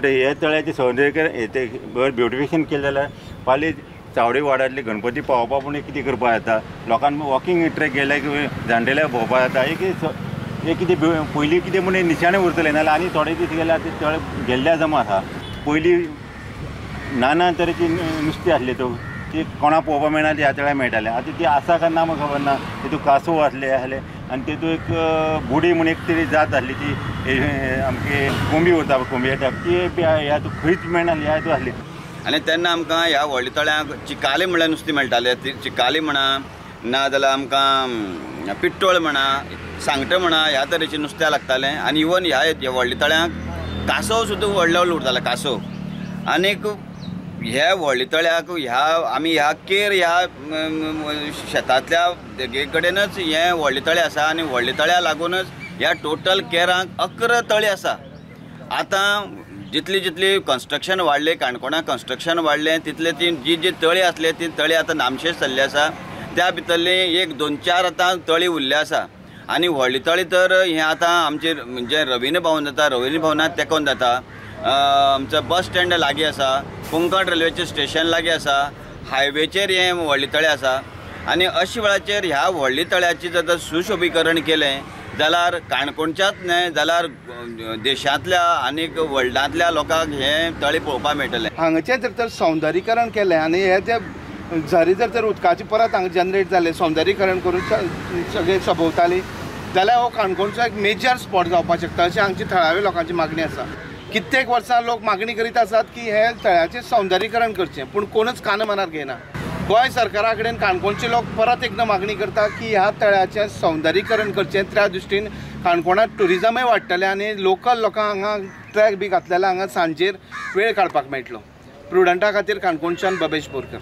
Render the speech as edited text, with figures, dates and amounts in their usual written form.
म्हणटकीर हे तळ्याचें सौंदर्यीकरण ते बरें ब्युटिफिकेशन केलें जाल्यार पाली चावडे वाड्यांतले गणपती पावोवपा पूण कितें करपाक जाता, लोकांक वॉकिंग ट्रॅक गेले की जाणटेल्या भोंवपाक जाता. एक एक कितें पयलीं कितें म्हण निशाणें उरतलें, नाजाल्यार आनी थोडे दीस गेल्यार ते तळे गेल्ल्या जमा आसा. पयलीं नाना तरेची नुस्तें आसलें तो ती कोणाक पळोवपाक मेळना, ती ह्या तळ्याक मेळटालें. आतां ती आसा काय ना म्हाका खबर ना. तितूंत कांसव आसले आसले आनी तितूंत एक बुडी म्हूण एक तरी जात आसली ती आमची कोंबी उरता कोंबये टायप ती बी ह्या खंयच मेळना ह्या हितूंत आसली. आनी तेन्ना आमकां ह्या व्हडल्या तळ्यांक चिकाली म्हणल्यार नुस्तें मेळटालें. चिकाली म्हणा ना जाल्यार आमकां पिट्टोळ म्हणा, सांगटें म्हणा, ह्या तरेचें नुस्तें लागतालें. आनी इवन ह्या व्हडल्या तळ्यांक कांसव सुद्दां व्हडले व्हडले उरताले कांसव. आनीक ह्या व्हडल्या तळ्याक ह्या आमी ह्या केर ह्या शेतांतल्या देगे कडेनच हें व्हडलें तळें आसा आनी व्हडल्या तळ्या लागूनच ह्या टोटल केरांक 11 तळी आसा. आतां जितली जितली कन्स्ट्रक्शन वाडलें, काणकोणा कन्स्ट्रक्शन वाडलें, तितले ती जी जी तळी आसले ती तळी आतां नामशेश जाल्ली आसा. त्या भितरली 1 2 4 आतां तळी उरल्ली आसा. आनी व्हडली तळी तर हें आतां आमचें जें रवीन्द्र भवन जाता, रवीन्द्र भवनाक तेंकोन जाता, आमचो बस स्टँड लागीं आसा, कोंकण रेल्वेचें स्टेशन लागीं आसा, हायवेचेर हें व्हडलें तळें आसा. आनी अशा वेळाचेर ह्या व्हडल्या तळ्याचें जर सुशोभीकरण केलें जाल्यार काणकोणच्याच न्हय जाल्यार देशांतल्या आनीक वर्ल्डांतल्या लोकांक हें तळें पळोवपाक मेळटलें. हांगाचें जर तर सौंदर्यीकरण केलें आनी हे जे झरी जर तर उदकाची परत हांगा जनरेट जालें, सौंदर्यीकरण करून सगळें सभोवताली जाल्यार हो काणकोणचो एक मेजर स्पॉट जावपाक शकता अशें हांगची थळाव्या लोकांची मागणी आसा. कित्येक वर्सां लोक मागणी करीत आसात की हे तळ्याचें सौंदर्यीकरण करचें, पूण कोणूच कान मनार घेयना. गोंय सरकारा कडेन काणकोणचे लोक परत एकदां मागणी करता की ह्या तळ्याचें सौंदर्यीकरण करचें. त्या दृश्टीन काणकोणांत ट्युरिजमय वाडटलें आनी लोकल लोकांक हांगा ट्रॅक बी घातले जाल्यार हांगा सांजेर वेळ काडपाक मेळटलो. प्रुडंटा खातीर काणकोणच्यान बबेश बोरकर.